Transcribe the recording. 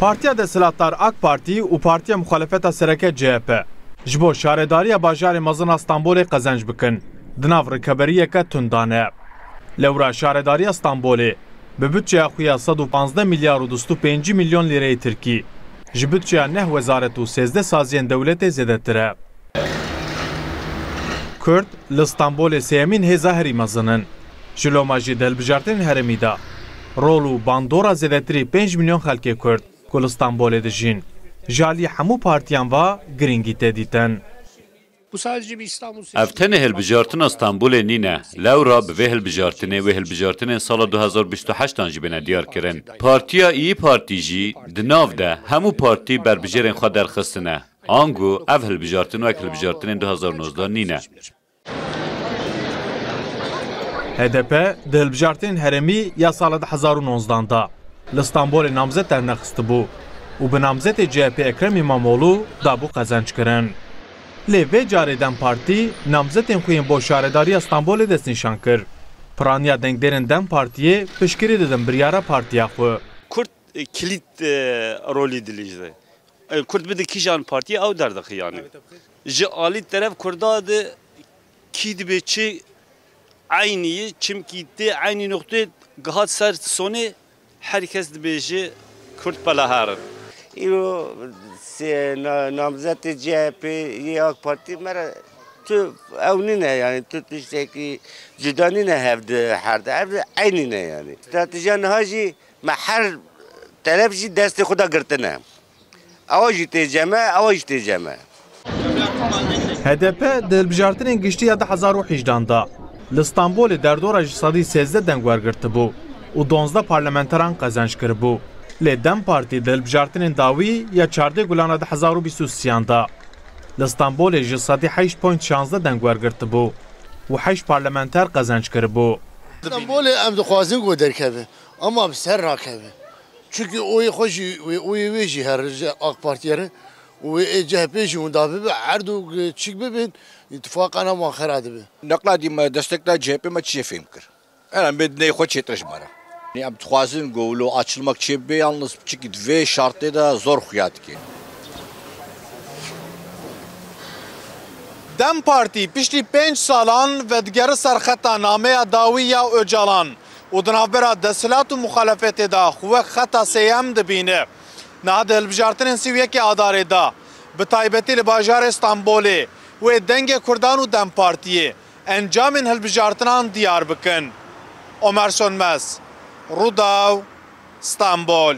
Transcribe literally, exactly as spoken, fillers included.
Partiya desthilatdar AK Partî û Partiya Muxalefeta Sereke C H P ji bo şaredariya bajarê mezin a Stenbolê qezenc bikin, di nav rikeberiyeke tund de ne. Lewra şaredariya Stenbolê bi budçeya xwe ya sed û panzdeh milyar û du sed û pêncî milyon lîreyê tirkî, ji budçeya neh wezaret û sêzdeh saziyên dewletê zêdetir e. Kurd li Stenbolê sêyemîn hêza herî mezin in. Ji loma jî di hilbijartinên herêmî de rol û bandora zêdetirî pênc milyon xelkê Kurd ku li Stenbolê dijîn, ji alî hemû partiyan ve girîngî tê dîtin. Bu sadece bir İstanbul seçimi. Ev tenê hilbijartina Stenbolê nîne. Lewra bi vê hilbijartinê wê hilbijartinên sala du hezar bîst û heştan jî bêne diyar kirin. Partiya İYİ Partî jî di nav de hemû partî berbijêrên xwe derxistine. Ango ev hilbijartin wek hilbijartinên du hezar nozdeh nîne. H D P di hilbijartinên herêmî ya sala du hezar û nozdan de li Stenbolê namzet dernexistibû û bi namzetê C H P Ekrem İmamoğlu dabû qezenc kirin. Lê vê carê DEM Partî namzetên xwe yên bo şaredariya Stenbolê destnîşan kir. Piraniya dengdêrên DEM Partiyê piştgirî didin biryara partiya xwe. Kurd, e, kilit, e, rolî dilîjde. E, Kurd bide kîjan partiyê ew derdixi yani. Ji alî teref Kurda de kî dibe çi eynî ye, çimkî tê eynî noqtê gihat ser sonê her kes dibêje Kurd peleher in. Îro se-, na-, namzetê C H P yê AK Partî me re tu ew nîne yani tu tiştekî cuda nîne hev di her de ev de eynî ne yani. Stratejiya niha jî me her teref jî destê xwe de girtine. Ewa jî tê cem e, ewa jî tê cem e. H D P di hilbijartinên giştî ya du hezar û hejdan de li Stenbolê derdora ji sedî sêzdeh deng wergirtibû û duwazdeh parlamenteran qezenc kiribû. Lê DEM Partî di hilbijartinên dawî ya çardeh Gulana du hezar û bîst û sêyan de li Stenbolê ji sedî heşt point şazdeh deng wergirtibû û heşt parlamenter qezenc kiribû. Stenbolê em dixwazin ku derkeve, ama bi ser rakeve. Çunkî oyê xwe jî, wê oyê wê jî here ji AK Partiyê re û wê ê C H P jî winda bibe, her du çik bibin, îtifaqana wan xera dibe. Neqla dî me destek da C H P me çiyê fêm kir. Ena bê dinê xwe çêtir ji me re. Em dixwazin ku wilo açilmek çêbibe, yalnız çikî di vê şartê de zor xuya dike. DEM Partî piştî pênc salan vedigere ser xeta nameya dawî ya Ocalan û di navbera desthilat û muxalefetê de xwe wek xeta sêyem dibîne. Niha di hilbijartinên sî û yekê Adarê de, bi taybetî li bajarê Stenbolê, wê dengê Kurdan û DEM Partiyê encamên hilbijartinan diyar bikin. Omer Sönmez, Rûdaw, Stenbol.